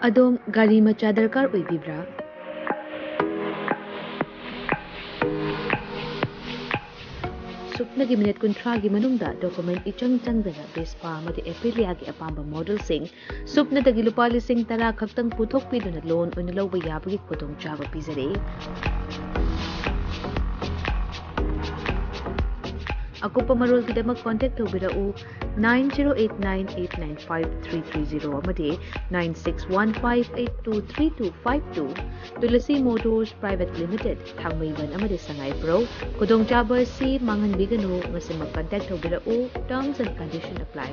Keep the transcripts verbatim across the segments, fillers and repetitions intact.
ꯑꯗꯣꯝ ꯒꯥꯔꯤ ꯃꯆꯥ ꯗꯔꯀꯥꯔ ꯑꯣꯏꯕꯤꯕ꯭ꯔꯥ? ꯁꯨꯞꯅꯒꯤ ꯃꯤꯅꯤꯠ ꯀꯨꯟꯊ꯭ꯔꯥꯒꯤ ꯃꯅꯨꯡꯗ ꯗꯣꯀꯨꯃꯦꯟ ꯏꯆꯪ ꯆꯪꯗꯅ ꯚꯦꯁꯄꯥ ꯑꯃꯗꯤ ꯑꯦꯄ꯭ꯔꯤꯂꯤꯌꯥꯒꯤ ꯑꯄꯥꯝꯕ ꯃꯣꯗꯦꯜꯁꯤꯡ ꯁꯨꯞꯅꯗꯒꯤ ꯂꯨꯄꯥ ꯂꯤꯁꯤꯡ ꯇꯔꯥ ꯈꯛꯇꯪ ꯄꯨꯊꯣꯛꯄꯤꯗꯨꯅ ꯂꯣꯟ ꯑꯣꯏꯅ ꯂꯧꯕ ꯌꯥꯕꯒꯤ ꯈꯨꯗꯣꯡꯆꯥꯕ ꯄꯤꯖꯔꯤ꯫ ꯑꯀꯨꯞꯄ ꯃꯔꯣꯜꯒꯤꯗꯃꯛ ꯀꯣꯟꯇꯦꯛ ꯇꯧꯕꯤꯔꯛꯎ, nine zero eight nine eight nine five three three zero ꯑꯃꯗꯤ nine six one five eight two three two five two꯫ Tulsi motors private limited, Thangmeiband ꯑꯃꯗꯤ ꯁꯉꯥꯏꯄ꯭ꯔꯧ꯫ ꯈꯨꯗꯣꯡꯆꯥꯕ ꯑꯁꯤ ꯃꯥꯡꯍꯟꯕꯤꯒꯅꯨ꯫ ꯉꯁꯤꯃꯛ ꯀꯟꯇꯦꯛ ꯇꯧꯕꯤꯔꯛꯎ꯫ Terms and condition apply꯫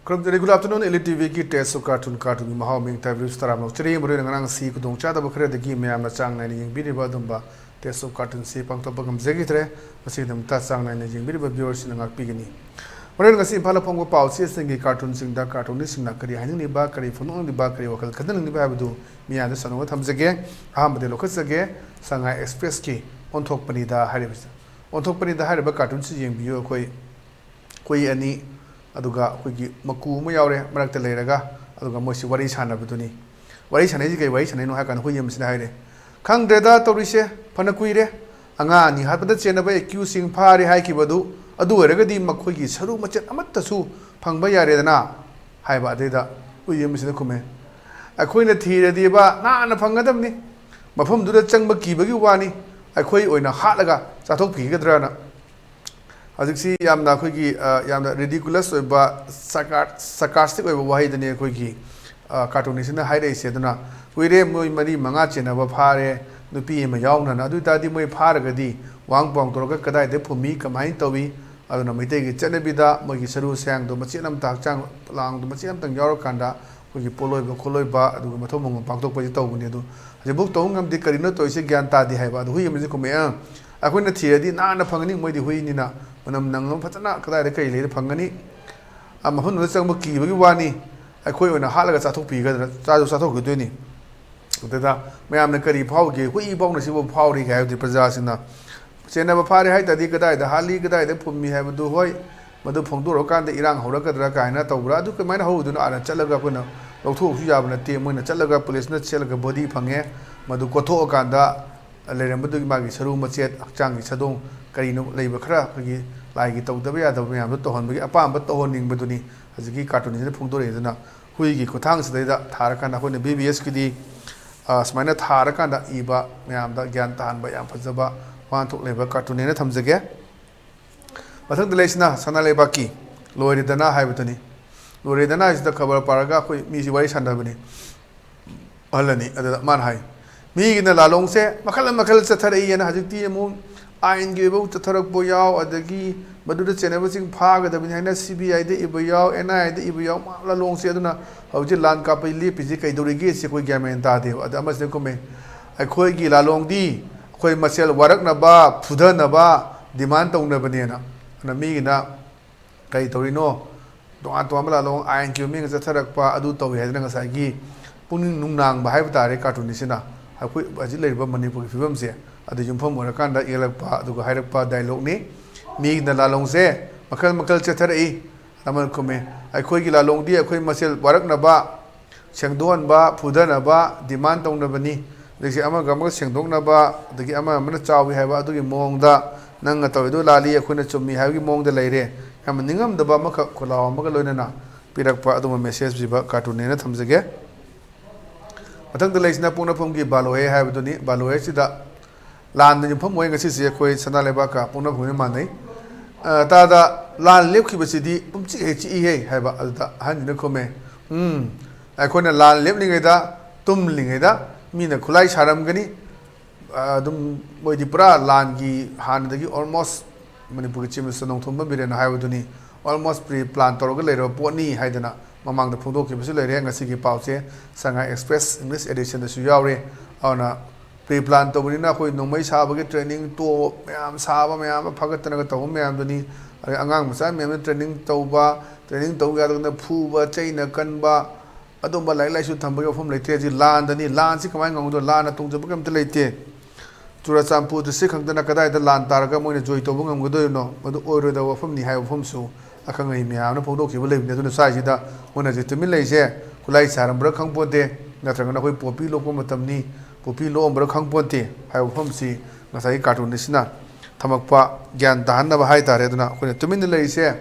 ꯈꯨꯔꯨꯝꯖꯔꯤ꯫ Good afternoon, Elite ꯇꯤꯚꯤꯒꯤ Taste of Cartoon, ꯀꯥꯔꯇꯨꯟꯒꯤ ꯃꯍꯥꯎ ꯃꯤꯡ ꯇꯥꯕꯤꯔꯤꯕꯁꯨ ꯇꯔꯥꯝꯅ ꯑꯣꯛꯆꯔꯤ꯫ ꯃꯔꯨꯑꯣꯏꯅ ꯉꯔꯥꯡꯁꯤ ꯈꯨꯗꯣꯡꯆꯥꯗꯕ ꯈꯔꯗꯒꯤ ꯃꯌꯥꯝꯅ ꯆꯥꯡ ꯅꯥꯏꯅ ꯌꯦꯡꯕꯤꯔꯤꯕ ꯑꯗꯨꯝꯕ Taste of Cartoon ꯁꯤ ꯄꯥꯡꯊꯣꯛꯄ ꯉꯝꯖꯈꯤꯗ꯭ꯔꯦ꯫ ꯃꯁꯤꯒꯤꯗꯃꯛꯇ ꯆꯥꯡ ꯅꯥꯏꯅ ꯌꯦꯡꯕꯤꯔꯤꯕ viewer ꯁꯤꯡꯅ ꯉꯥꯛꯄꯤꯒꯅꯤ꯫ ꯃꯔꯨꯑꯣꯏꯅ ꯉꯁꯤ ꯏꯝꯐꯥꯜꯗ ꯐꯣꯡꯕ ꯄꯥꯎ ꯆꯦꯁꯤꯡꯒꯤ ꯀꯥꯔꯇꯨꯟꯁꯤꯡꯗ ꯀꯥꯔꯇꯨꯟꯅꯤꯁꯁꯤꯡꯅ ꯀꯔꯤ ꯍꯥꯏꯅꯤꯡꯂꯤꯕ, ꯀꯔꯤ ꯐꯣꯡꯗꯣꯛꯅꯤꯡꯂꯤꯕ, ꯀꯔꯤ ꯋꯥꯈꯜ ꯈꯟꯊꯅꯤꯡꯂꯤꯕ ꯍꯥꯏꯕꯗꯨ ꯃꯤꯌꯥꯝꯗ ꯁꯟꯗꯣꯛꯅ ꯊꯝꯖꯒꯦ꯫ ꯑꯍꯥꯟꯕꯗ ꯂꯧꯈꯠꯆꯒꯦ, ꯁꯉꯥꯏ ꯑꯦꯛꯁꯄ꯭ꯔꯦꯁꯀꯤ ꯑꯣꯟꯊꯣꯛꯄꯅꯤꯗ ꯍꯥꯏꯔꯤꯕꯁꯤ꯫ ꯑꯣꯟꯊꯣꯛꯄꯅꯤꯗ ꯍꯥꯏꯔꯤꯕ ꯀꯥꯔꯇꯨꯟꯁꯤ ꯌꯦꯡꯕꯤꯌꯨ꯫ ꯑꯩꯈꯣꯏ ꯍꯨꯏ ꯑꯅꯤ, ꯑꯗꯨꯒ ꯑꯩꯈꯣꯏꯒꯤ ꯃꯀꯨ ꯑꯃ ꯌꯥꯎꯔꯦ ꯃꯔꯛꯇ ꯂꯩꯔꯒ, ꯑꯗꯨꯒ ꯃꯣꯏꯁꯤ ꯋꯥꯔꯤ ꯁꯥꯟꯅꯕꯗꯨꯅꯤ꯫ ꯋꯥꯔꯤ ꯁꯥꯟꯅꯩꯁꯤ ꯀꯩ ꯋꯥꯔꯤ ꯁꯥꯟꯅꯩꯅꯣ ꯍꯥꯏ ꯀꯥꯟꯗ ꯍꯨꯏ ꯑꯃꯁꯤꯅ ꯍꯥꯏꯔꯦ, "ꯈꯪꯗ꯭ꯔꯦꯗ ꯇꯧꯔꯤꯁꯦ, ꯐꯅ ꯀꯨꯏꯔꯦ꯫ ꯑꯉꯥꯡ ꯑꯅꯤ ꯍꯥꯠꯄꯗ ꯆꯦꯟꯅꯕ ꯑꯦꯀ꯭ꯌꯨꯁꯁꯤꯡ ꯐꯥꯔꯦ ꯍꯥꯏꯈꯤꯕꯗꯨ, ꯑꯗꯨ ꯑꯣꯏꯔꯒꯗꯤ ꯃꯈꯣꯏꯒꯤ ꯁꯔꯨ ꯃꯆꯦꯠ ꯑꯃꯠꯇꯁꯨ ꯐꯪꯕ ꯌꯥꯔꯦꯗꯅ?" ꯍꯥꯏꯕ꯫ ꯑꯗꯩꯗ ꯍꯨꯏ ꯑꯃꯁꯤꯅ ꯈꯨꯝꯃꯦ, "ꯑꯩꯈꯣꯏꯅ ꯊꯤꯔꯗꯤꯕ ꯅꯥꯟꯅ ꯐꯪꯒꯗꯕꯅꯤ꯫ ꯃꯐꯝꯗꯨꯗ ꯆꯪꯕ ꯀꯤꯕꯒꯤ ꯋꯥꯅꯤ꯫ ꯑꯩꯈꯣꯏ ꯑꯣꯏꯅ ꯍꯥꯠꯂꯒ ꯆꯥꯊꯣꯛꯄꯤꯒꯗ꯭ꯔꯅ?" ꯍꯧꯖꯤꯛꯁꯤ ꯌꯥꯝꯅ ꯑꯩꯈꯣꯏꯒꯤ, ꯑ, ꯌꯥꯝꯅ ridiculous ꯑꯣꯏꯕ, sarcar-, sarcastic ꯑꯣꯏꯕ ꯋꯥꯍꯩꯗꯅꯤ ꯑꯩꯈꯣꯏꯒꯤ, ꯑ, ꯀꯥꯔꯇꯨꯟꯅꯤꯁꯤꯅ ꯍꯥꯏꯔꯛꯏꯁꯦ꯫ ꯑꯗꯨꯅ ꯀꯨꯏꯔꯦ ꯃꯣꯏ ꯃꯔꯤ ꯃꯉꯥ ꯆꯦꯟꯅꯕ ꯐꯥꯔꯦ, ꯅꯨꯄꯤ ꯑꯃ ꯌꯥꯎꯅꯅ꯫ ꯑꯗꯨ ꯑꯣꯏ ꯇꯥꯔꯗꯤ ꯃꯣꯏ ꯐꯥꯔꯒꯗꯤ ꯋꯥꯍꯪ ꯄꯥꯎꯍꯪ ꯇꯧꯔꯒ ꯀꯗꯥꯏꯗ ꯐꯨꯝꯃꯤ, ꯀꯃꯥꯏꯅ ꯇꯧꯏ, ꯑꯗꯨꯅ ꯃꯩꯇꯩꯒꯤ ꯆꯠꯅꯕꯤꯗ ꯃꯣꯏꯒꯤ ꯁꯔꯨ ꯁꯌꯥꯡꯗꯣ ꯃꯆꯦꯠ ꯑꯃꯇ, ꯍꯛꯆꯥꯡ ꯂꯥꯡꯗꯣ ꯃꯆꯦꯠ ꯑꯃꯇꯪ ꯌꯥꯎꯔꯀꯥꯟꯗ ꯑꯩꯈꯣꯏꯒꯤ ꯄꯣꯠꯂꯣꯏꯕ ꯈꯣꯠꯂꯣꯏꯕ ꯑꯗꯨꯒ ꯃꯊꯧ ꯃꯉꯝ ꯄꯥꯡꯊꯣꯛꯄꯁꯤ ꯇꯧꯕꯅꯤ꯫ ꯑꯗꯨ ꯍꯧꯖꯤꯛꯐꯥꯎ ꯇꯧꯕ ꯉꯝꯗꯦ꯫ ꯀꯔꯤꯅꯣ ꯇꯧꯔꯤꯁꯦ? ꯒ꯭ꯌꯥꯟ ꯇꯥꯗꯦ ꯍꯥꯏꯕ꯫ ꯑꯗꯨ ꯍꯨꯏ ꯑꯃꯁꯦ ꯈꯨꯝꯃꯛꯑꯦ, "ꯑꯩꯈꯣꯏꯅ ꯊꯤꯔꯗꯤ ꯅꯥꯟꯅ ꯐꯪꯒꯅꯤ, ꯃꯣꯏꯗꯤ ꯍꯨꯏꯅꯤꯅ ꯃꯅꯝ ꯅꯝꯂꯝ ꯐꯖꯅ ꯀꯗꯥꯏꯗ ꯀꯔꯤ ꯂꯩꯔ ꯐꯪꯒꯅꯤ? ꯑ, ꯃꯐꯝꯗꯨꯗ ꯆꯪꯕ ꯀꯤꯕꯒꯤ ꯋꯥꯅꯤ, ꯑꯩꯈꯣꯏ ꯑꯣꯏꯅ ꯍꯥꯠꯂꯒ ꯆꯥꯊꯣꯛꯄꯤꯒꯗ꯭ꯔꯥ? ꯆꯥꯁꯨ ꯆꯥꯊꯣꯛꯈꯤꯗꯣꯏꯅꯤ"꯫ ꯑꯗꯨꯗ ꯃꯌꯥꯝꯅ ꯀꯔꯤ ꯐꯥꯎꯒꯦ? "ꯍꯨꯏ ꯐꯥꯎꯅ ꯁꯤꯕꯨ ꯐꯥꯎꯔꯤ" ꯍꯥꯏꯕꯗꯤ ꯄ꯭ꯔꯖꯥꯁꯤꯡꯅ ꯆꯦꯟꯅꯕ ꯐꯥꯔꯦ ꯍꯥꯏ ꯇꯥꯔꯗꯤ ꯀꯗꯥꯏꯗ ꯍꯥꯠꯂꯤ, ꯀꯗꯥꯏꯗ ꯐꯨꯝꯃꯤ ꯍꯥꯏꯕꯗꯨ, ꯍꯣꯏ, ꯃꯗꯨ ꯐꯣꯡꯗꯣꯔꯛꯀꯥꯟꯗ ꯏꯔꯥꯡ ꯍꯧꯔꯛꯀꯗ꯭ꯔꯥ ꯀꯥꯏꯅ ꯇꯧꯕ꯭ꯔꯥ? ꯑꯗꯨ ꯀꯃꯥꯏꯅ ꯍꯧꯔꯨꯗꯣꯏꯅꯣ? ꯑꯥꯗ ꯆꯠꯂꯒ ꯑꯩꯈꯣꯏꯅ ꯂꯧꯊꯣꯛꯎꯁꯨ ꯌꯥꯕ ꯅꯠꯇꯦ꯫ ꯃꯣꯏꯅ ꯆꯠꯂꯒ ꯄꯨꯂꯤꯁꯅ ꯆꯦꯜꯂꯒ ꯕꯣꯗꯤ ꯐꯪꯉꯦ, ꯃꯗꯨ ꯀꯣꯠꯊꯣꯛꯑꯀꯥꯟꯗ ꯂꯩꯔꯝꯕꯗꯨꯒꯤ ꯃꯥꯒꯤ ꯁꯔꯨ ꯃꯆꯦꯠ, ꯍꯛꯆꯥꯡꯒꯤ ꯁꯥꯗꯣꯡ ꯀꯔꯤꯅꯣ ꯂꯩꯕ ꯈꯔ ꯑꯩꯈꯣꯏꯒꯤ ꯂꯥꯏꯒꯤ ꯇꯧꯗꯕ ꯌꯥꯗꯕ ꯃꯌꯥꯝꯗꯣ ꯇꯧꯍꯟꯕꯒꯤ ꯑꯄꯥꯝꯕ ꯇꯧꯍꯟꯅꯤꯡꯕꯗꯨꯅꯤ ꯍꯧꯖꯤꯛꯀꯤ ꯀꯥꯔꯇꯨꯟꯁꯤꯗ ꯐꯣꯡꯗꯣꯔꯛꯏ꯫ ꯑꯗꯨꯅ ꯍꯨꯏꯒꯤ ꯈꯨꯠꯊꯥꯡꯁꯤꯗꯩꯗ ꯊꯥꯔꯀꯥꯟꯗ ꯑꯩꯈꯣꯏꯅ ꯕꯤ ꯕꯤ ꯑꯦꯁꯀꯤꯗꯤ, ꯑ, ꯁꯨꯃꯥꯏꯅ ꯊꯥꯔꯀꯥꯟꯗ ꯏꯕ ꯃꯌꯥꯝꯗ ꯒ꯭ꯌꯥꯟ ꯇꯥꯍꯟꯕ ꯌꯥꯝ ꯐꯖꯕ ꯋꯥꯍꯟꯊꯣꯛ ꯂꯩꯕ ꯀꯥꯔꯇꯨꯟꯅꯦꯅ ꯊꯝꯖꯒꯦ꯫ ꯃꯊꯪꯗ ꯂꯩꯁꯤꯅ ꯁꯅꯥ ꯂꯩꯕꯥꯛꯀꯤ "ꯂꯣꯏꯔꯦꯗꯅ" ꯍꯥꯏꯕꯗꯨꯅꯤ꯫ "ꯂꯣꯏꯔꯦꯗꯅ" ꯍꯥꯏꯁꯤꯗ ꯈꯕꯔ ꯄꯥꯔꯒ ꯑꯩꯈꯣꯏ ꯃꯤꯁꯤ ꯋꯥꯔꯤ ꯁꯥꯟꯅꯕꯅꯤ꯫ ꯑꯍꯜ ꯑꯅꯤ꯫ ꯑꯗꯨꯗ ꯃꯥꯅ ꯍꯥꯏ, "ꯃꯤꯒꯤꯅ ꯂꯥꯂꯣꯡꯁꯦ ꯃꯈꯜ ꯃꯈꯜ ꯆꯠꯊꯔꯛꯏꯅ, ꯍꯧꯖꯤꯛꯇꯤ ꯑꯃꯨꯛ ꯑꯥꯏꯟꯒꯤ ꯑꯣꯏꯕ ꯆꯠꯊꯔꯛꯄ ꯌꯥꯎ, ꯑꯗꯒꯤ ꯃꯗꯨꯗ ꯆꯦꯟꯅꯕꯁꯤꯡ ꯐꯥꯒꯗꯕꯅꯤ ꯍꯥꯏꯅ ꯁꯤ ꯕꯤ ꯑꯥꯏꯗ ꯏꯕ ꯌꯥꯎ, ꯑꯦꯟ ꯑꯥꯏ ꯑꯦꯗ ꯏꯕ ꯌꯥꯎ, ꯃꯥ ꯂꯥꯂꯣꯡꯁꯦ꯫ ꯑꯗꯨꯅ ꯍꯧꯖꯤꯛ ꯂꯥꯟ ꯀꯥꯞꯄꯩ ꯂꯦꯞꯄꯤꯁꯤ ꯀꯩꯗꯧꯔꯤꯒꯦ ꯁꯤ ꯑꯩꯈꯣꯏ ꯒ꯭ꯌꯥꯟ ꯃꯦꯟ ꯇꯥꯗꯦꯕ"꯫ ꯑꯗ ꯑꯃꯁꯤꯅ ꯈꯨꯝꯃꯦ, "ꯑꯩꯈꯣꯏꯒꯤ ꯂꯥꯂꯣꯡꯗꯤ ꯑꯩꯈꯣꯏ ꯃꯁꯦꯜ ꯋꯥꯔꯛꯅꯕ, ꯐꯨꯗꯅꯕ ꯗꯤꯃꯥꯟ ꯇꯧꯅꯕꯅꯦꯅ"꯫ ꯑꯗꯨꯅ ꯃꯤꯒꯤꯅ ꯀꯔꯤ ꯇꯧꯔꯤꯅꯣ? ꯇꯣꯉꯥꯟ ꯇꯣꯉꯥꯟꯕ ꯂꯥꯂꯣꯡ ꯑꯥꯏꯟꯒꯤ ꯑꯣꯏꯕ ꯃꯤꯒ ꯆꯠꯊꯔꯛꯄ, ꯑꯗꯨ ꯇꯧꯏ ꯍꯥꯏꯗꯅ ꯉꯁꯥꯏꯒꯤ ꯄꯨꯛꯅꯤꯡ ꯅꯨꯡꯅꯥꯡꯕ ꯍꯥꯏꯕ ꯇꯥꯔꯦ ꯀꯥꯔꯇꯨꯟ ꯑꯁꯤꯅ꯫ ꯑꯩꯈꯣꯏ ꯍꯧꯖꯤꯛ ꯂꯩꯔꯤꯕ ꯃꯅꯤꯄꯨꯔꯒꯤ ꯐꯤꯕꯝꯁꯦ ꯑꯗꯨ ꯌꯨꯝꯐꯝ ꯑꯣꯏꯔꯀꯥꯟꯗ ꯏꯒꯠꯂꯛꯄ ꯑꯗꯨꯒ ꯍꯥꯏꯔꯛꯄ ꯗꯥꯏꯂꯣꯛꯅꯤ꯫ "ꯃꯤꯒꯤꯅ ꯂꯥꯂꯣꯡꯁꯦ ꯃꯈꯜ ꯃꯈꯜ ꯆꯠꯊꯔꯛꯏ"꯫ ꯑꯃꯅ ꯈꯨꯝꯃꯦ, "ꯑꯩꯈꯣꯏꯒꯤ ꯂꯥꯂꯣꯡꯗꯤ ꯑꯩꯈꯣꯏ ꯃꯁꯦꯜ ꯋꯥꯔꯛꯅꯕ, ꯁꯦꯡꯗꯣꯛꯍꯟꯕ, ꯐꯨꯗꯅꯕ ꯗꯤꯃꯥꯟ ꯇꯧꯅꯕꯅꯤ꯫ ꯑꯗꯒꯤ ꯑꯃꯒ ꯑꯃꯒ ꯁꯦꯡꯗꯣꯛꯅꯕ, ꯑꯗꯒꯤ ꯑꯃ ꯑꯃꯅ ꯆꯥꯎꯏ ꯍꯥꯏꯕ ꯑꯗꯨꯒꯤ ꯃꯑꯣꯡꯗ ꯅꯪꯅ ꯇꯧꯔꯤꯗꯨ ꯂꯥꯜꯂꯤ, ꯑꯩꯈꯣꯏꯅ ꯆꯨꯝꯃꯤ ꯍꯥꯏꯕꯒꯤ ꯃꯑꯣꯡꯗ ꯂꯩꯔꯦ"꯫ ꯌꯥꯝꯅ ꯅꯤꯡꯉꯝꯗꯕ ꯑꯃꯈꯛ ꯈꯣꯜꯂꯥꯎ ꯑꯃꯒ ꯂꯣꯏꯅꯅ ꯄꯤꯔꯛꯄ ꯑꯗꯨꯒꯨꯝꯕ ꯃꯦꯁꯦꯖ ꯄꯤꯕ ꯀꯥꯔꯇꯨꯟꯅꯦꯅ ꯊꯝꯖꯒꯦ꯫ ꯃꯊꯪꯗ ꯂꯩꯁꯤꯅ ꯄꯣꯛꯅꯐꯝꯒꯤ "ꯕꯥꯂꯣꯍꯦ" ꯍꯥꯏꯕꯗꯨꯅꯤ꯫ ꯕꯥꯂꯣꯍꯦꯁꯤꯗ ꯂꯥꯟꯗ ꯌꯨꯝꯐꯝ ꯑꯣꯏ꯫ ꯉꯁꯤꯁꯦ ꯑꯩꯈꯣꯏ ꯁꯅꯥ ꯂꯩꯕꯥꯛꯀ ꯄꯣꯛꯅꯐꯝꯒ ꯃꯥꯟꯅꯩ꯫ ꯑ, ꯇꯥꯗ "ꯂꯥꯟ ꯂꯦꯞꯈꯤꯕꯁꯤꯗꯤ ꯄꯨꯝꯆꯤꯛ ꯍꯦꯛ ꯆꯤꯛꯏꯍꯦ" ꯍꯥꯏꯕ꯫ ꯑꯗꯨꯗ ꯑꯍꯟꯁꯤꯅ ꯈꯨꯝꯃꯦ, "ꯎꯝ, ꯑꯩꯈꯣꯏꯅ ꯂꯥꯟ ꯂꯦꯞꯂꯤꯉꯩꯗ, ꯇꯨꯝꯂꯤꯉꯩꯗ ꯃꯤꯅ ꯈꯨꯠꯂꯥꯏ ꯁꯥꯔꯝꯒꯅꯤ"꯫ ꯑ, ꯑꯗꯨꯝ ꯃꯣꯏꯗꯤ ꯄꯨꯔꯥ ꯂꯥꯟꯒꯤ ꯍꯥꯟꯅꯗꯒꯤ almost ꯃꯅꯤꯄꯨꯔꯒꯤ Chief Minister ꯅꯣꯡꯊꯣꯝꯕꯝ ꯕꯤꯔꯦꯟꯅ ꯍꯥꯏꯕꯗꯨꯅꯤ, almost pre plan ꯇꯧꯔꯒ ꯂꯩꯔꯕ ꯄꯣꯠꯅꯤ ꯍꯥꯏꯗꯅ ꯃꯃꯥꯡꯗ ꯐꯣꯡꯗꯣꯛꯈꯤꯕꯁꯨ ꯂꯩꯔꯦ꯫ ꯉꯁꯤꯒꯤ ꯄꯥꯎꯁꯦ Shanghai Express English editionꯗꯁꯨ ꯌꯥꯎꯔꯦ꯫ ꯑꯗꯨꯅ pre plan ꯇꯧꯕꯅꯤꯅ ꯑꯩꯈꯣꯏ ꯅꯣꯡꯃꯩ ꯁꯥꯕꯒꯤ training ꯇꯣ ꯃꯌꯥꯝ ꯁꯥꯕ ꯃꯌꯥꯝ ꯑꯃ ꯐꯒꯠꯇꯅꯒ ꯇꯧꯕ ꯃꯌꯥꯝꯗꯨꯅꯤ꯫ ꯑꯗꯩ ꯑꯉꯥꯡ ꯃꯆꯥ ꯃꯌꯥꯝꯅ training ꯇꯧꯕ, training ꯇꯧ ꯌꯥꯗꯗꯅ ꯐꯨꯕ, ꯆꯩꯅ ꯀꯟꯕ, ꯑꯗꯨꯝꯕ ꯂꯥꯏꯔꯤꯛ ꯂꯥꯏꯁꯨ ꯊꯝꯕꯒꯤ ꯃꯐꯝ ꯂꯩꯇ꯭ꯔꯦ꯫ ꯍꯧꯖꯤꯛ ꯂꯥꯟꯗꯅꯤ, ꯂꯥꯟꯁꯤ ꯀꯃꯥꯏꯅ ꯉꯝꯒꯗꯣꯏꯅꯣ? ꯂꯥꯟꯅ ꯇꯣꯡꯖꯕ ꯀꯩꯝꯇ ꯂꯩꯇꯦ꯫ ꯆꯨꯔꯆꯥꯟꯄꯨꯔ district ꯈꯛꯇꯅ ꯀꯗꯥꯏꯗ ꯂꯥꯟ ꯇꯥꯔꯒ ꯃꯣꯏꯅ ꯖꯣꯏ ꯇꯧꯕ ꯉꯝꯒꯗꯣꯏꯅꯣ? ꯃꯗꯨ ꯑꯣꯏꯔꯣꯏꯗꯕ ꯋꯥꯐꯝꯅꯤ ꯍꯥꯏꯕ ꯋꯥꯐꯝꯁꯨ ꯑꯈꯪ ꯑꯍꯩ ꯃꯌꯥꯝꯅ ꯐꯣꯡꯗꯣꯛꯈꯤꯕ ꯂꯩꯕꯅꯤ꯫ ꯑꯗꯨꯅ ꯁ꯭ꯋꯥꯏꯁꯤꯗ ꯃꯣꯏꯅ ꯍꯧꯖꯤꯛ ꯇꯨꯃꯤꯟ ꯂꯩꯔꯤꯁꯦ ꯈꯨꯠꯂꯥꯏ ꯁꯥꯔꯝꯕ꯭ꯔꯥ ꯈꯪꯄꯣꯟꯇꯦ, ꯅꯠꯇ꯭ꯔꯒꯅ ꯑꯩꯈꯣꯏ ꯄꯣꯄꯤ ꯂꯣꯛꯄ ꯃꯇꯝꯅꯤ, ꯄꯣꯄꯤ ꯂꯣꯛꯑꯝꯕ꯭ꯔꯥ ꯈꯪꯄꯣꯟꯇꯦ ꯍꯥꯏꯕ ꯋꯥꯐꯝꯁꯤ ꯉꯁꯥꯏꯒꯤ cartoonistꯁꯤꯅ ꯊꯝꯃꯛꯄ ꯒ꯭ꯌꯥꯟ ꯇꯥꯍꯟꯅꯕ ꯍꯥꯏ ꯇꯥꯔꯦ꯫ ꯑꯗꯨꯅ ꯑꯩꯈꯣꯏꯅ ꯇꯨꯃꯤꯟꯅ ꯂꯩꯔꯤꯁꯦ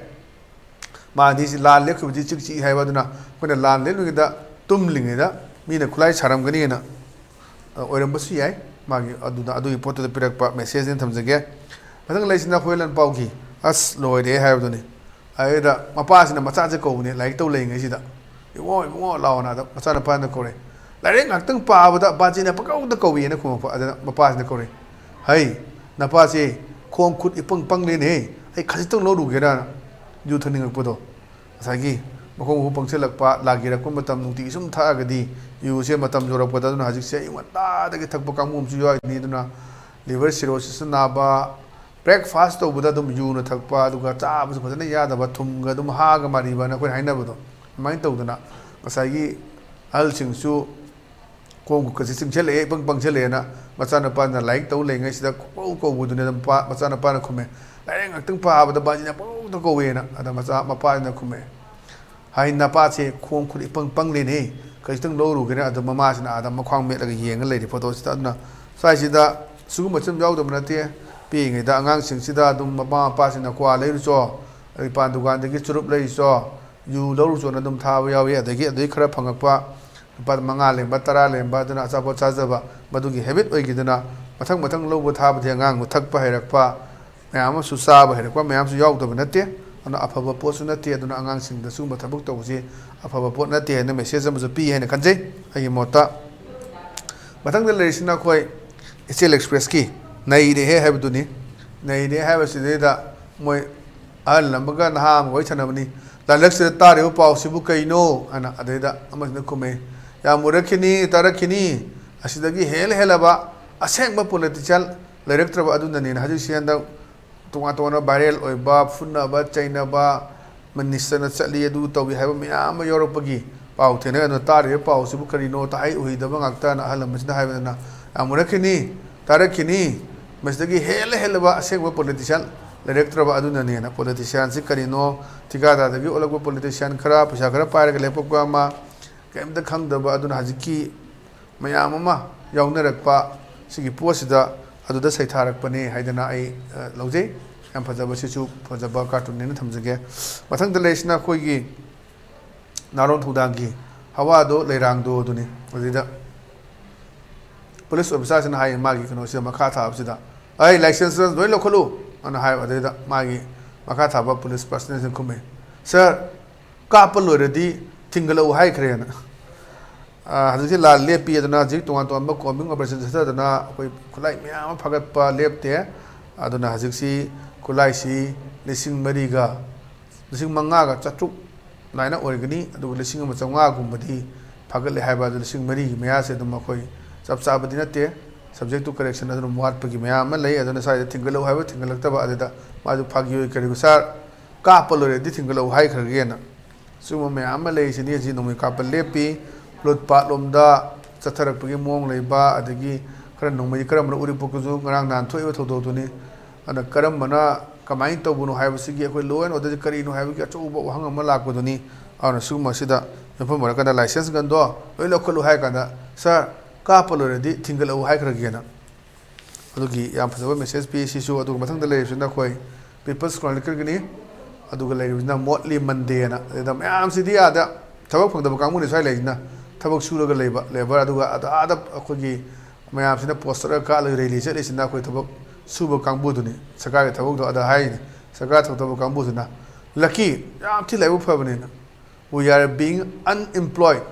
ꯃꯥꯗꯤ ꯁꯤ ꯂꯥꯟ ꯂꯦꯞꯈꯤꯕꯗꯤ ꯏꯆꯤꯛ ꯆꯤꯛꯏ ꯍꯥꯏꯕ ꯑꯗꯨꯅ ꯑꯩꯈꯣꯏꯅ ꯂꯥꯟ ꯂꯦꯞꯂꯤꯉꯩꯗ, ꯇꯨꯝꯂꯤꯉꯩꯗ ꯃꯤꯅ ꯈꯨꯠꯂꯥꯏ ꯁꯥꯔꯝꯒꯅꯤꯅ, ꯑ, ꯑꯣꯏꯔꯝꯕꯁꯨ ꯌꯥꯏ꯫ ꯃꯥꯒꯤ ꯑꯗꯨꯅ ꯑꯗꯨꯒꯤ ꯄꯣꯠꯇꯨꯗ ꯄꯤꯔꯛꯄ messageꯅꯦꯅ ꯊꯝꯖꯒꯦ꯫ ꯃꯊꯪ ꯂꯩꯁꯤꯅ ꯍꯨꯏꯂꯟ ꯄꯥꯎꯒꯤ ꯑꯁ ꯂꯣꯏꯔꯦ ꯍꯥꯏꯕꯗꯨꯅꯤ꯫ ꯑꯗꯨꯗ ꯃꯄꯥꯁꯤꯅ ꯃꯆꯥꯁꯦ ꯀꯧꯕꯅꯦ ꯂꯥꯏꯔꯤꯛ ꯇꯧ ꯂꯩꯉꯩꯁꯤꯗ, "ꯏꯕꯨꯡꯉꯣ, ꯏꯕꯨꯡꯉꯣ ꯂꯥꯛꯑꯣꯅ"꯫ ꯑꯗ ꯃꯆꯥꯅꯨꯄꯥꯅ ꯀꯧꯔꯦ꯫ "ꯂꯥꯏꯔꯤꯛ ꯉꯥꯛꯇꯪ ꯄꯥꯕꯗ ꯕꯥꯖꯤꯅ ꯄꯪꯀꯧꯗ ꯀꯧꯏꯅ" ꯈꯨꯝꯃꯛꯄ꯫ ꯑꯗꯨꯅ ꯃꯄꯥꯁꯤꯅ ꯀꯧꯔꯦ, "ꯍꯩ, ꯅꯄꯥꯁꯦ ꯈꯣꯡ ꯈꯨꯠ ꯏꯄꯪ ꯄꯪꯂꯦꯅꯦꯍꯦ, ꯑꯩ ꯈꯖꯤꯛꯇꯪ ꯂꯧꯔꯨꯒꯦꯔꯥꯅ?" ꯌꯨ ꯊꯛꯅꯤꯡꯉꯛꯄꯗꯣ, ꯉꯁꯥꯏꯒꯤ ꯃꯈꯣꯡ ꯃꯈꯨꯠ ꯄꯪꯁꯤꯜꯂꯛꯄ, ꯂꯥꯛ ꯌꯦꯔꯛꯄ ꯃꯇꯝ ꯅꯨꯡꯇꯤꯒꯤ ꯁꯨꯝ ꯊꯛꯑꯒꯗꯤ ꯌꯨꯁꯦ ꯃꯇꯝ ꯌꯧꯔꯛꯄꯗ, ꯑꯗꯨꯅ ꯍꯧꯖꯤꯛꯁꯦ ꯑꯌꯨꯛ ꯉꯟꯇꯥꯗꯒꯤ ꯊꯛꯄ ꯀꯥꯡꯕꯨ ꯑꯃꯁꯨ ꯌꯥꯎꯔꯤꯅꯤ꯫ ꯑꯗꯨꯅ liver cirrhosisꯅ ꯅꯥꯕ, breakfast ꯇꯧꯕꯗ ꯑꯗꯨꯝ ꯌꯨꯅ ꯊꯛꯄ, ꯑꯗꯨꯒ ꯆꯥꯕꯁꯨ ꯐꯖꯅ ꯌꯥꯗꯕ, ꯊꯨꯝꯒ ꯑꯗꯨꯝ ꯍꯥꯒ ꯃꯥꯔꯤꯕꯅ ꯑꯩꯈꯣꯏꯅ ꯍꯥꯏꯅꯕꯗꯣ, ꯑꯗꯨꯃꯥꯏꯅ ꯇꯧꯗꯅ ꯉꯁꯥꯏꯒꯤ ꯑꯍꯜꯁꯤꯡꯁꯨ ꯈꯣꯡ ꯈꯨꯠꯀꯁꯦ ꯆꯤꯡꯁꯤꯜꯂꯛꯑꯦ, ꯏꯄꯪ ꯄꯪꯁꯤꯜꯂꯛꯑꯦꯅ ꯃꯆꯥꯅꯨꯄꯥꯅ ꯂꯥꯏꯔꯤꯛ ꯇꯧ ꯂꯩꯉꯩꯁꯤꯗ ꯀꯣꯛ ꯀꯧꯕꯗꯨꯅ ꯑꯗꯨꯝ ꯃꯄꯥ-, ꯃꯆꯥꯅꯨꯄꯥꯅ ꯈꯨꯝꯃꯦ, "ꯂꯥꯏꯔꯤꯛ ꯉꯥꯛꯇꯪ ꯄꯥꯕꯗ ꯕꯥꯖꯤꯅ ꯄꯪꯀꯧꯗ ꯀꯧꯋꯦꯅ"꯫ ꯑꯗ ꯃꯆꯥ, ꯃꯄꯥꯁꯤꯅ ꯈꯨꯝꯃꯦ, ꯍꯥꯏ, "ꯅꯄꯥꯁꯦ ꯈꯣꯡ ꯈꯨꯠ ꯏꯄꯪ ꯄꯪꯂꯦꯅꯦ, ꯈꯖꯤꯛꯇꯪ ꯂꯧꯔꯨꯒꯦꯅ"꯫ ꯑꯗꯣ ꯃꯃꯥꯁꯤꯅ ꯑꯥꯗ ꯃꯈ꯭ꯋꯥꯡ ꯃꯦꯠꯂꯒ ꯌꯦꯡꯉ ꯂꯩꯔꯤ ꯐꯣꯇꯣꯁꯤꯗ꯫ ꯑꯗꯨꯅ ꯁ꯭ꯋꯥꯏꯁꯤꯗ ꯁꯤꯒꯨꯝꯕꯁꯤ ꯑꯗꯨꯝ ꯌꯥꯎꯗꯕ ꯅꯠꯇꯦ꯫ ꯄꯤꯛꯏꯉꯩꯗ ꯑꯉꯥꯡꯁꯤꯡꯁꯤꯗ ꯑꯗꯨꯝ ꯃꯃꯥ ꯃꯄꯥꯁꯤꯡꯅ ꯀ꯭ꯋꯥ ꯂꯩꯔꯨꯆꯣ, ꯑꯗꯩ ꯄꯥꯟ ꯗꯨꯀꯥꯟꯗꯒꯤ ꯆꯨꯔꯨꯞ ꯂꯩꯔꯨꯆꯣ, ꯌꯨ ꯂꯧꯔꯨꯆꯣꯅ ꯑꯗꯨꯝ ꯊꯥꯕ ꯌꯥꯎꯏ꯫ ꯑꯗꯒꯤ ꯑꯗꯨꯗꯩ ꯈꯔ ꯐꯪꯉꯛꯄ ꯂꯨꯄꯥ ꯃꯉꯥ ꯂꯦꯝꯕ, ꯇꯔꯥ ꯂꯦꯝꯕ, ꯑꯗꯨꯅ ꯑꯆꯥꯄꯣꯠ ꯆꯥꯖꯕ, ꯃꯗꯨꯒꯤ habit ꯑꯣꯏꯈꯤꯗꯅ ꯃꯊꯪ ꯃꯊꯪ ꯂꯧꯕ ꯊꯥꯕꯗꯤ ꯑꯉꯥꯡꯗꯨ ꯊꯛꯄ ꯍꯩꯔꯛꯄ, ꯃꯌꯥꯝ ꯑꯃꯁꯨ ꯆꯥꯕ ꯍꯩꯔꯛꯄ ꯃꯌꯥꯝꯁꯨ ꯌꯥꯎꯗꯕ ꯅꯠꯇꯦ꯫ ꯑꯗꯨꯅ ꯑꯐꯕ ꯄꯣꯠꯁꯨ ꯅꯠꯇꯦ꯫ ꯑꯗꯨꯅ ꯑꯉꯥꯡꯁꯤꯡꯗ ꯁꯤꯒꯨꯝꯕ ꯊꯕꯛ ꯇꯧꯕꯁꯤ ꯑꯐꯕ ꯄꯣꯠ ꯅꯠꯇꯦ ꯍꯥꯏꯅ message ꯑꯃꯁꯨ ꯄꯤ ꯍꯥꯏꯅ ꯈꯟꯖꯩ, ꯑꯩꯒꯤ ꯃꯣꯠꯇ꯫ ꯃꯊꯪꯗ ꯂꯩꯔꯤꯁꯤꯅ ꯑꯩꯈꯣꯏ ꯏꯆꯦꯜ ꯑꯦꯛꯁꯄ꯭ꯔꯦꯁꯀꯤ ꯅꯩꯔꯦꯍꯦ ꯍꯥꯏꯕꯗꯨꯅꯤ꯫ ꯅꯩꯔꯦ ꯍꯥꯏꯕꯁꯤꯗꯩꯗ ꯃꯣꯏ ꯑꯍꯜ ꯑꯃꯒ ꯅꯍꯥ ꯑꯃꯒ ꯋꯥꯔꯤ ꯁꯥꯟꯅꯕꯅꯤ꯫ "ꯂꯥꯏꯔꯤꯛꯁꯤꯗ ꯇꯥꯔꯤꯕ ꯄꯥꯎꯁꯤꯕꯨ ꯀꯩꯅꯣ?" ꯍꯥꯏꯅ꯫ ꯑꯗꯩꯗ ꯑꯃꯁꯤꯅ ꯈꯨꯝꯃꯦ, "ꯌꯥꯝ ꯎꯔꯛꯈꯤꯅꯤ, ꯇꯥꯔꯛꯈꯤꯅꯤ, ꯑꯁꯤꯗꯒꯤ ꯍꯦꯜ ꯍꯦꯜꯂꯕ ꯑꯁꯦꯡꯕ ꯄꯣꯂꯤꯇꯤꯁꯤꯌꯥꯟ ꯂꯩꯔꯛꯇ꯭ꯔꯕ ꯑꯗꯨꯅꯅꯦꯅ"꯫ ꯍꯧꯖꯤꯛꯁꯤ ꯍꯟꯗꯛ ꯇꯣꯉꯥꯟ ꯇꯣꯉꯥꯟꯕ ꯚꯥꯏꯔꯦꯜ ꯑꯣꯏꯕ, ꯐꯨꯅꯕ ꯆꯩꯅꯕ, ꯃꯤꯅꯤꯁꯇꯔꯅ ꯆꯠꯂꯤ, ꯑꯗꯨ ꯇꯧꯏ ꯍꯥꯏꯕ ꯃꯌꯥꯝ ꯑꯃ ꯌꯥꯎꯔꯛꯄꯒꯤ ꯄꯥꯎ ꯊꯦꯡꯅꯩ꯫ ꯑꯗꯨꯅ ꯇꯥꯔꯤꯕ ꯄꯥꯎꯁꯤꯕꯨ ꯀꯔꯤꯅꯣ? ꯇꯥꯍꯩ ꯎꯍꯩꯗꯕ ꯉꯥꯛꯇꯅ ꯑꯍꯜ ꯑꯃꯁꯤꯅ ꯍꯥꯏꯕꯗꯅ, "ꯌꯥꯝ ꯎꯔꯛꯈꯤꯅꯤ, ꯇꯥꯔꯛꯈꯤꯅꯤ, ꯃꯁꯤꯗꯒꯤ ꯍꯦꯜꯂ ꯍꯦꯜꯂꯕ ꯑꯁꯦꯡꯕ ꯄꯣꯂꯤꯇꯤꯁꯤꯌꯥꯟ ꯂꯩꯔꯛꯇ꯭ꯔꯕ ꯑꯗꯨꯅꯅꯦꯅ"꯫ ꯄꯣꯂꯤꯇꯤꯁꯤꯌꯥꯟꯁꯤ ꯀꯔꯤꯅꯣ? ꯊꯤꯀꯥꯗꯥꯔꯗꯒꯤ ꯑꯣꯜꯂꯛꯄ ꯄꯣꯂꯤꯇꯤꯁꯤꯌꯥꯟ ꯈꯔ, ꯄꯩꯁꯥ ꯈꯔ ꯄꯥꯏꯔꯒ ꯂꯦꯞꯄꯛꯄ ꯑꯃ, ꯀꯔꯤꯝꯇ ꯈꯪꯗꯕ ꯑꯗꯨꯅ ꯍꯧꯖꯤꯛꯀꯤ ꯃꯌꯥꯝ ꯑꯃ ꯌꯥꯎꯅꯔꯛꯄ ꯁꯤꯒꯤ ꯄꯣꯠꯁꯤꯗ ꯑꯗꯨꯗ ꯁꯩꯊꯥꯔꯛꯄꯅꯦ ꯍꯥꯏꯗꯅ ꯑꯩ, ꯑ, ꯂꯧꯖꯩ꯫ ꯌꯥꯝ ꯐꯖꯕ, ꯁꯤꯁꯨ ꯐꯖꯕ ꯀꯥꯔꯇꯨꯟꯅꯦꯅ ꯊꯝꯖꯒꯦ꯫ ꯃꯊꯪꯗ ꯂꯩꯔꯤꯁꯤꯅ ꯑꯩꯈꯣꯏꯒꯤ ꯅꯥꯔꯣꯟ ꯊꯧꯗꯥꯡꯒꯤ ꯍꯋꯥꯗꯣ ꯂꯩꯔꯥꯡꯗꯣ ꯑꯗꯨꯅꯤ꯫ ꯑꯗꯨꯗ ꯄꯨꯂꯤꯁ ꯑꯣꯐꯤꯁꯥꯔꯁꯤꯅ ꯍꯥꯏ, ꯃꯥꯒꯤ ꯀꯩꯅꯣꯁꯤꯗ ꯃꯈꯥ ꯊꯥꯕꯁꯤꯗ, "ꯑꯩ ꯂꯥꯏꯁꯦꯟꯁ ꯂꯣꯏ ꯂꯧꯈꯠꯂꯨ" ꯑꯅ ꯍꯥꯏꯕ꯫ ꯑꯗꯨꯗꯩꯗ ꯃꯥꯒꯤ ꯃꯈꯥ ꯊꯥꯕ ꯄꯨꯂꯤꯁ ꯄꯥꯔꯁꯅꯦꯜꯁꯤꯅ ꯈꯨꯝꯃꯦ, "ꯁꯥꯔ, ꯀꯥꯞꯄ ꯂꯣꯏꯔꯗꯤ ꯊꯤꯡꯒꯠꯂꯛꯎ ꯍꯥꯏꯈ꯭ꯔꯦꯅ"꯫ ꯑ, ꯍꯧꯖꯤꯛꯁꯦ ꯂꯥꯟ ꯂꯦꯞꯄꯤ꯫ ꯑꯗꯨꯅ ꯍꯧꯖꯤꯛ ꯇꯣꯉꯥꯟ ꯇꯣꯉꯥꯟꯕ ꯀꯣꯝꯕꯤꯡ ꯑꯣꯄꯔꯦꯁꯟ ꯆꯠꯊꯗꯅ ꯑꯩꯈꯣꯏ ꯈꯨꯠꯂꯥꯏ ꯃꯌꯥꯝ ꯑꯃ ꯐꯥꯒꯠꯄ ꯂꯦꯞꯇꯦ꯫ ꯑꯗꯨꯅ ꯍꯧꯖꯤꯛꯁꯤ ꯈꯨꯠꯂꯥꯏꯁꯤ ꯂꯤꯁꯤꯡ ꯃꯔꯤꯒ, ꯂꯤꯁꯤꯡ ꯃꯉꯥꯒ ꯆꯥꯇ꯭ꯔꯨꯛ ꯑꯗꯨꯃꯥꯏꯅ ꯑꯣꯏꯒꯅꯤ꯫ ꯑꯗꯨꯒ ꯂꯤꯁꯤꯡ ꯑꯃ ꯆꯥꯝꯃꯉꯥꯒꯨꯝꯕꯗꯤ ꯐꯥꯒꯠꯂꯦ ꯍꯥꯏꯕ꯫ ꯑꯗꯨ ꯂꯤꯁꯤꯡ ꯃꯔꯤꯒꯤ ꯃꯌꯥꯁꯦ ꯑꯗꯨꯝ ꯑꯩꯈꯣꯏ ꯆꯞ ꯆꯥꯕꯗꯤ ꯅꯠꯇꯦ, subject to correction ꯑꯗꯨꯝ ꯋꯥꯠꯄꯒꯤ ꯃꯌꯥꯝ ꯑꯃ ꯂꯩ꯫ ꯑꯗꯨꯅ ꯁ꯭ꯋꯥꯏꯗ ꯊꯤꯡꯒꯠꯂꯛꯎ ꯍꯥꯏꯕ, ꯊꯤꯡꯒꯠꯂꯛꯇꯕ, ꯑꯗꯨꯗ ꯃꯥꯁꯨ ꯐꯥꯒꯤ ꯑꯣꯏ ꯀꯔꯤꯒꯨ, "ꯁꯥꯔ, ꯀꯥꯞꯄ ꯂꯣꯏꯔꯗꯤ ꯊꯤꯡꯒꯠꯂꯛꯎ ꯍꯥꯏꯈ꯭ꯔꯒꯦꯅ"꯫ ꯁꯤꯒꯨꯝꯕ ꯃꯌꯥꯝ ꯑꯃ ꯂꯩꯔꯤꯁꯤꯅꯤ꯫ ꯍꯧꯖꯤꯛ ꯅꯣꯡꯃꯩ ꯀꯥꯞꯄ ꯂꯦꯞꯄꯤ, ꯂꯨꯠ ꯄꯥꯠꯂꯣꯝꯗ ꯆꯠꯊꯔꯛꯄꯒꯤ ꯃꯑꯣꯡ ꯂꯩꯕ, ꯑꯗꯒꯤ ꯈꯔ ꯅꯣꯡꯃꯩ ꯀꯔꯝꯕꯅ ꯎꯔꯤꯄꯣꯛꯇꯁꯨ ꯉꯔꯥꯡ ꯅꯍꯥꯟ ꯊꯣꯛꯏꯕ ꯊꯧꯗꯣꯛꯇꯨꯅꯤ꯫ ꯑꯗꯨꯅ ꯀꯔꯝꯕꯅ ꯀꯃꯥꯏꯅ ꯇꯧꯕꯅꯣ ꯍꯥꯏꯕꯁꯤꯒꯤ ꯑꯩꯈꯣꯏ law and order ꯀꯔꯤꯅꯣ ꯍꯥꯏꯕꯒꯤ ꯑꯆꯧꯕ ꯋꯥꯍꯪ ꯑꯃ ꯂꯥꯛꯄꯗꯨꯅꯤ꯫ ꯑꯗꯨꯅ ꯁꯤꯒꯨꯝꯕꯁꯤꯗ ꯌꯨꯝꯐꯝ ꯑꯣꯏꯔꯀꯥꯟꯗ license gun ꯗꯣ ꯂꯣꯏ ꯂꯧꯈꯠꯂꯨ ꯍꯥꯏ ꯀꯥꯟꯗ, "ꯁꯥꯔ, ꯀꯥꯞꯄ ꯂꯣꯏꯔꯗꯤ ꯊꯤꯡꯒꯠꯂꯛꯎ ꯍꯥꯏꯈ꯭ꯔꯒꯦꯅ"꯫ ꯑꯗꯨꯒꯤ ꯌꯥꯝ ꯐꯖꯕ message ꯄꯤ ꯁꯤꯁꯨ꯫ ꯑꯗꯨꯒ ꯃꯊꯪꯗ ꯂꯩꯔꯤꯕꯁꯤꯅ ꯑꯩꯈꯣꯏ People's Chronicle ꯒꯤꯅꯤ꯫ ꯑꯗꯨꯒ ꯂꯩꯔꯤꯕꯁꯤꯅ Motley Monday ꯅ꯫ ꯑꯗꯨꯗ ꯃꯌꯥꯝꯁꯤꯗꯤ ꯑꯥꯗ ꯊꯕꯛ ꯐꯪꯗꯕ ꯀꯥꯡꯕꯨꯅꯤ ꯁ꯭ꯋꯥꯏ ꯂꯩꯔꯤꯁꯤꯅ, ꯊꯕꯛ ꯁꯨꯔꯒ ꯂꯩꯕ labour꯫ ꯑꯗꯨꯒ ꯑꯥꯗ, ꯑꯥꯗ ꯑꯩꯈꯣꯏꯒꯤ ꯃꯌꯥꯝꯁꯤꯅ poster ꯀꯥꯠꯂꯒ rally ꯆꯠꯂꯤꯁꯤꯅ ꯑꯩꯈꯣꯏ ꯊꯕꯛ ꯁꯨꯕ ꯀꯥꯡꯕꯨꯗꯨꯅꯤ꯫ ꯁꯔꯀꯥꯔꯒꯤ ꯊꯕꯛꯇꯣ ꯑꯥꯗ ꯍꯥꯏꯔꯤꯅꯤ, ꯁꯔꯀꯥꯔ ꯊꯕꯛ ꯇꯧꯕ ꯀꯥꯡꯕꯨꯁꯤꯅ꯫ Lucky, ꯌꯥꯝ ꯊꯤ ꯂꯥꯏꯕꯛ ꯐꯕꯅꯤꯅ꯫ We are being unemployed꯫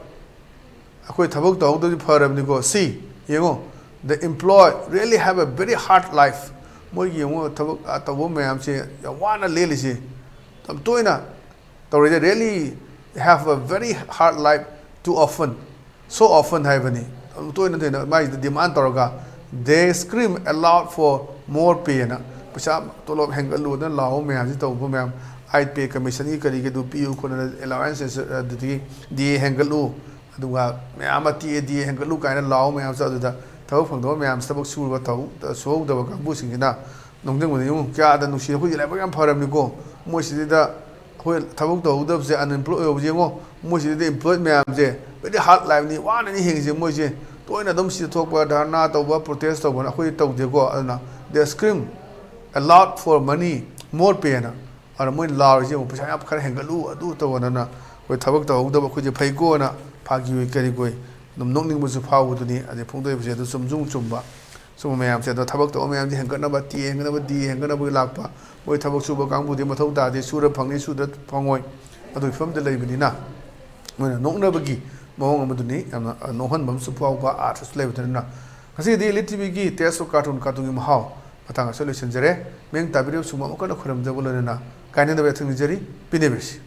ꯑꯩꯈꯣꯏ ꯊꯕꯛ ꯇꯧꯍꯧꯗꯕꯗꯤ ꯐꯔꯕꯅꯤꯀꯣ꯫ See, ꯌꯦꯡꯉꯣ, the employed really have a very hard life꯫ ꯃꯣꯏꯒꯤ ꯌꯦꯡꯉꯣ, ꯊꯕꯛ, ꯑ, ꯇꯧꯕ ꯃꯌꯥꯝꯁꯦ ꯌꯥꯝ ꯋꯥꯅ ꯂꯦꯜꯂꯤꯁꯦ꯫ ꯌꯥꯝ ꯇꯣꯏꯅ ꯇꯧꯔꯤꯁꯦ, really have a very hard life too often, so often ꯍꯥꯏꯕꯅꯤ꯫ ꯌꯥꯝ ꯇꯣꯏꯅ ꯇꯣꯏꯅ ꯃꯥꯏꯁꯤꯗ demand ꯇꯧꯔꯒ, they scream aloud for more pay ꯅ, ꯄꯩꯁꯥ, ꯇꯣꯂꯣꯞ ꯍꯦꯟꯒꯠꯂꯨꯗꯅ ꯂꯥꯎꯕ ꯃꯌꯥꯝꯁꯤ, ꯇꯧꯕ ꯃꯌꯥꯝ, ꯑꯥꯏ ꯄꯦ ꯀꯃꯤꯁꯟꯒꯤ ꯀꯔꯤꯒꯤ ꯑꯗꯨ ꯄꯤꯌꯨ ꯈꯣꯠꯅ, allowance, ꯑꯗꯨꯗꯒꯤ ꯗꯤ ꯑꯦ ꯍꯦꯟꯒꯠꯂꯨ, ꯑꯗꯨꯒ ꯃꯌꯥꯝ ꯑꯃ ꯇꯤ ꯑꯦ ꯗꯤ ꯑꯦ ꯍꯦꯟꯒꯠꯂꯨ ꯀꯥꯏꯅ ꯂꯥꯎꯕ ꯃꯌꯥꯝꯁꯨ, ꯑꯗꯨꯗ ꯊꯕꯛ ꯐꯪꯗꯕ ꯃꯌꯥꯝꯁꯤ, ꯊꯕꯛ ꯁꯨꯔꯕ ꯇꯧ-, ꯁꯨꯍꯧꯗꯕ ꯀꯥꯡꯕꯨꯁꯤꯡꯁꯤꯅ ꯅꯣꯡꯖꯪꯕꯗ ꯌꯦꯡꯉꯨ, ꯀꯌꯥꯗ ꯅꯨꯡꯁꯤ, ꯑꯩꯈꯣꯏꯒꯤ ꯂꯥꯏꯕꯛ ꯌꯥꯝ ꯐꯔꯕꯅꯤꯀꯣ꯫ ꯃꯣꯏꯁꯤꯗꯩꯗ ꯑꯩꯈꯣꯏ ꯊꯕꯛ ꯇꯧꯍꯧꯗꯕꯁꯦ, unemployed ꯑꯣꯏꯍꯧꯕꯁꯦ ꯌꯦꯡꯉꯣ, ꯃꯣꯏꯁꯤꯗꯩꯗ employed ꯃꯌꯥꯝꯁꯦ very hard life ꯅꯤ, ꯋꯥꯅꯅꯤ ꯍꯤꯡꯉꯤꯁꯦ ꯃꯣꯏꯁꯦ꯫ ꯇꯣꯏꯅ ꯑꯗꯨꯝ ꯁꯤꯗ ꯊꯣꯛꯄ, ꯙꯔꯅꯥ ꯇꯧꯕ, protest ꯇꯧꯕꯅ ꯑꯩꯈꯣꯏ ꯇꯧꯗꯦꯀꯣ꯫ ꯑꯗꯨꯅ they scream aloud for money, more pay ꯅ꯫ ꯑꯗꯨꯅ ꯃꯣꯏ ꯂꯥꯎꯔꯤꯁꯦ ꯌꯦꯡꯉꯨ, ꯄꯩꯁꯥ ꯌꯥꯝ ꯈꯔ ꯍꯦꯟꯒꯠꯂꯨ, ꯑꯗꯨ ꯇꯧꯑꯣꯅ꯫ ꯑꯩꯈꯣꯏ ꯊꯕꯛ ꯇꯧꯍꯧꯗꯕ ꯑꯩꯈꯣꯏꯁꯦ ꯐꯩꯀꯣꯅ ꯐꯥꯒꯤ ꯑꯣꯏ ꯀꯔꯤ ꯑꯣꯏ ꯑꯗꯨꯝ ꯅꯣꯛꯅꯤꯡꯕꯁꯨ ꯐꯥꯎꯕꯗꯨꯅꯤ꯫ ꯑꯗꯩ ꯐꯣꯡꯗꯣꯛꯏꯕꯁꯦ ꯑꯗꯨ ꯆꯨꯝꯁꯨ ꯆꯨꯝꯕ꯫ ꯁꯨꯝꯕ ꯃꯌꯥꯝꯁꯦ, ꯑꯗꯣ ꯊꯕꯛ ꯇꯧꯕ ꯃꯌꯥꯝꯁꯦ ꯍꯦꯟꯒꯠꯅꯕ, ꯇꯤ ꯍꯦꯟꯒꯠꯅꯕ, ꯗꯤ ꯍꯦꯟꯒꯠꯅꯕꯒꯤ ꯂꯥꯛꯄ꯫ ꯃꯣꯏ ꯊꯕꯛ ꯁꯨꯕ ꯀꯥꯡꯕꯨꯗꯤ ꯃꯊꯧ ꯇꯥꯗꯦ, ꯁꯨꯔ ꯐꯪꯅꯤ, ꯁꯨꯗ ꯐꯪꯉꯣꯏ, ꯑꯗꯨꯒꯤ ꯐꯤꯕꯝꯗ ꯂꯩꯕꯅꯤꯅ, ꯃꯣꯏꯅ ꯅꯣꯛꯅꯕꯒꯤ ꯃꯑꯣꯡ ꯑꯃꯗꯨꯅꯤ꯫ ꯌꯥꯝꯅ, ꯑ, ꯅꯣꯛꯍꯟꯕ ꯑꯃꯁꯨ ꯐꯥꯎꯕ ꯑꯥꯔꯊꯁꯨ ꯂꯩꯕꯗꯨꯅ꯫ ꯉꯁꯤꯒꯤꯗꯤ ꯏꯂꯤꯠ ꯇꯤ ꯚꯤꯒꯤ Taste of Cartoon, ꯀꯥꯔꯇꯨꯟꯒꯤ ꯃꯍꯥꯎ ꯃꯇꯥꯡ ꯑꯁꯤꯗ ꯂꯣꯏꯁꯤꯟꯖꯔꯦ꯫ ꯃꯤꯠꯌꯦꯡ ꯇꯥꯕꯤꯔꯤꯕ ꯁꯨꯝꯕ ꯑꯃꯨꯛ ꯍꯟꯅ ꯈꯣꯏꯔꯝꯖꯕ ꯂꯣꯏꯅꯅ ꯀꯥꯏꯅꯗꯕ ꯌꯥꯊꯪ ꯅꯤꯖꯔꯤ꯫ ꯄꯤꯅꯕꯤꯔꯁꯤ꯫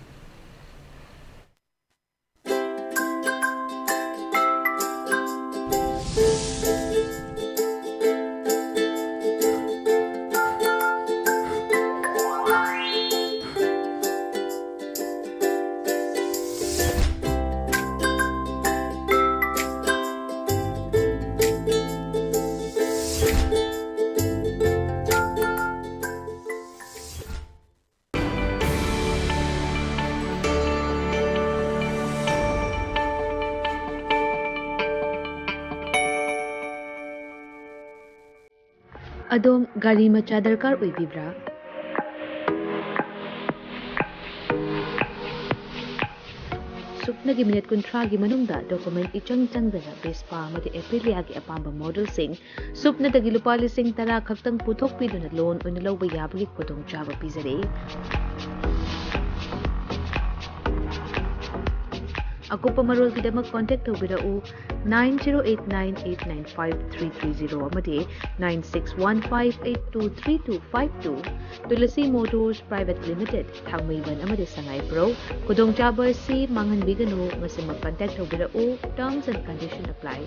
ꯑꯗꯣꯝ ꯒꯥꯔꯤ ꯃꯆꯥ ꯗꯔꯀꯥꯔ ꯑꯣꯏꯕꯤꯕ꯭ꯔꯥ? ꯁꯨꯞꯅꯒꯤ ꯃꯤꯅꯤꯠ ꯀꯨꯟꯊ꯭ꯔꯥꯒꯤ ꯃꯅꯨꯡꯗ ꯗꯣꯀꯨꯃꯦꯟ ꯏꯆꯪ ꯆꯪꯗꯅ ꯚꯦꯁꯄꯥ ꯑꯃꯗꯤ ꯑꯦꯄ꯭ꯔꯤꯂꯤꯌꯥꯒꯤ ꯑꯄꯥꯝꯕ ꯃꯣꯗꯦꯜꯁꯤꯡ ꯁꯨꯞꯅꯗꯒꯤ ꯂꯨꯄꯥ ꯂꯤꯁꯤꯡ ꯇꯔꯥ ꯈꯛꯇꯪ ꯄꯨꯊꯣꯛꯄꯤꯗꯨꯅ ꯂꯣꯟ ꯑꯣꯏꯅ ꯂꯧꯕ ꯌꯥꯕꯒꯤ ꯈꯨꯗꯣꯡꯆꯥꯕ ꯄꯤꯖꯔꯤ꯫ ꯑꯀꯨꯞꯄ ꯃꯔꯣꯜꯒꯤꯗꯃꯛ contact ꯇꯧꯕꯤꯔꯛꯎ nine zero eight nine eight nine five three three zero ꯑꯃꯗꯤ nine six one five eight two three two five two꯫ Tulasi Motors Private Limited, ꯊꯥꯡꯃꯩꯕꯟ ꯑꯃꯗꯤ ꯁꯉꯥꯏꯄ꯭ꯔꯧ꯫ ꯈꯨꯗꯣꯡꯆꯥꯕ ꯑꯁꯤ ꯃꯥꯡꯍꯟꯕꯤꯒꯅꯨ, ꯉꯁꯤꯃꯛ contact ꯇꯧꯕꯤꯔꯛꯎ꯫ Terms and condition apply꯫